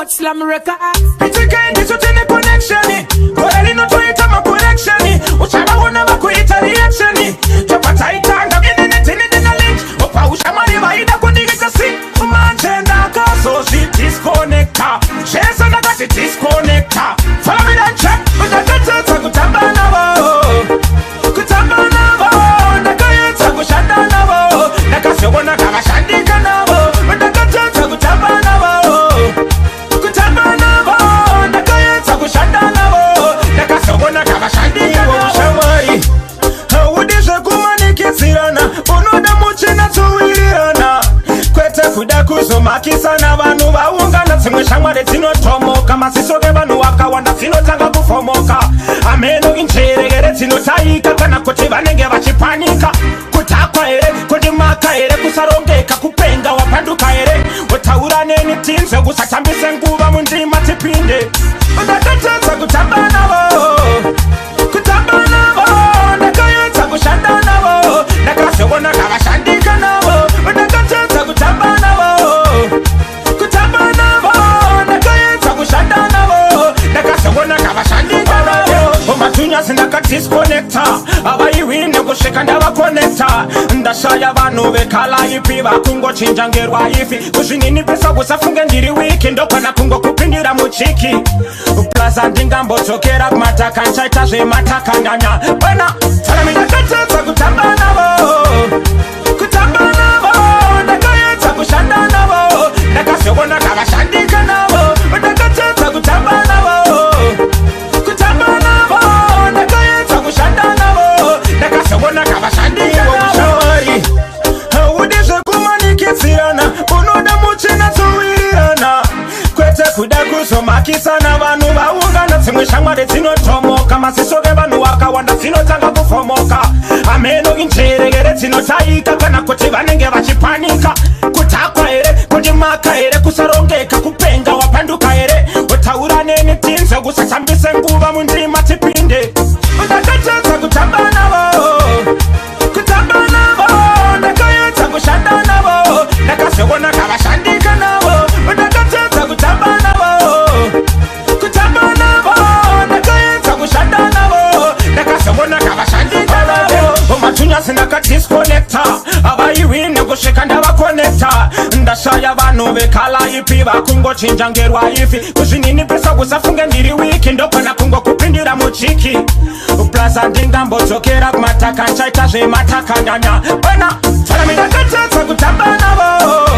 But Slam Records. PTK ndisu tine connection. Gore rinotoita macorrection. Uchavaona vakuita reaction. Tobva taitanga inini tini ndina link. Opa ushamwari vaida kundiita sick. Manje ndakazozvidisconnecta. Zvese ndakazvidisconnecta. Follow me then check. Ndakatadza kutamba navo. Kutamba navo. Ndakaedza kushanda navo. Ndakazoona kavashandika navo. Ndakatadza kutamba navo. Kutamba navo. Ndakaedza kushanda navo. Ndakazoona kavashandika navo. Shamwari, haudi zvekumanikidzirana, unoda muchinatsowirirana, kwete kuda kuzomakisana. Vanhu vaungana, dzimwe shamwari dzinotomoka, maziso evanhu vakawanda dzinotanga kufomoka. Ameno injerekere dzinotaika kana kuti vanenge vachipanika. Kutakwa here, kundimaka here, kusarongeka, kupenga, wapanduka here? Utaura neni tinzwe, kusatambise nguva, mundima tipinde. Ndakatadza kutamba navo, kutamba navo. Ndakaedza kushanda navo, ndakazoona kavashandika navo. Ndakatadza kutamba navo, kutamba navo. Ndakaedza kushanda navo, ndakazoona kavashandika navo. Matunyasi ndakadisconnecta, havaiwine kusvika ndavakonekta. Ndashaya vanhu vekalaipi vakungochinja ngerwaifi. Kuzvininipisa, kusafunge ndiri weak, ndogona kungokupindira muchiki. Plaza ndingambodzokera kumataka, nchaita zvematakanyanya wena. Tell ndakatadza kutamba navo, kutamba navo. Ndakaedza kushanda navo, ndakazoona kavashandika navo. Ndakatadza kutamba navo, kutamba navo. Ndakaedza kushanda navo, ndakazoona kavashandika navo. Shamwari, haudi zvekumanikidzirana, unoda muchinatsowirirana, kwete kuda kuzomakisana. Vanhu vaungana, dzimwe shamwari dzinotomoka, maziso evanhu vakawanda dzinotanga kufomoka. Ameno injerekere dzinotaika kana kuti vanenge vachipanika. Kutakwa here, kundimaka here, kusarongeka, kupenga, wapanduka here? Utaura neni tinzwe, kusatambise nguva, mundima tipinde. Ndakatadza kutamba navo, kutamba navo. Ndakaedza kushanda navo, ndakazoona kavashandika navo. Ndakatadza kutamba navo, kutamba navo. Ndakaedza kushanda navo, ndakazoona kavashandika navo. Matunyasi ndakadisconnecta, havaiwine kusvika ndavakonekta. Ndashaya vanhu vekalaipi vakungochinja ngerwaifi. Kuzvininipisa, kusafunge ndiri weak, ndogona kungokupindira muchiki. Plaza ndingambodzokera kumataka, nchaita zvematakanyanya wena. Tell ndakatadza kutamba navo.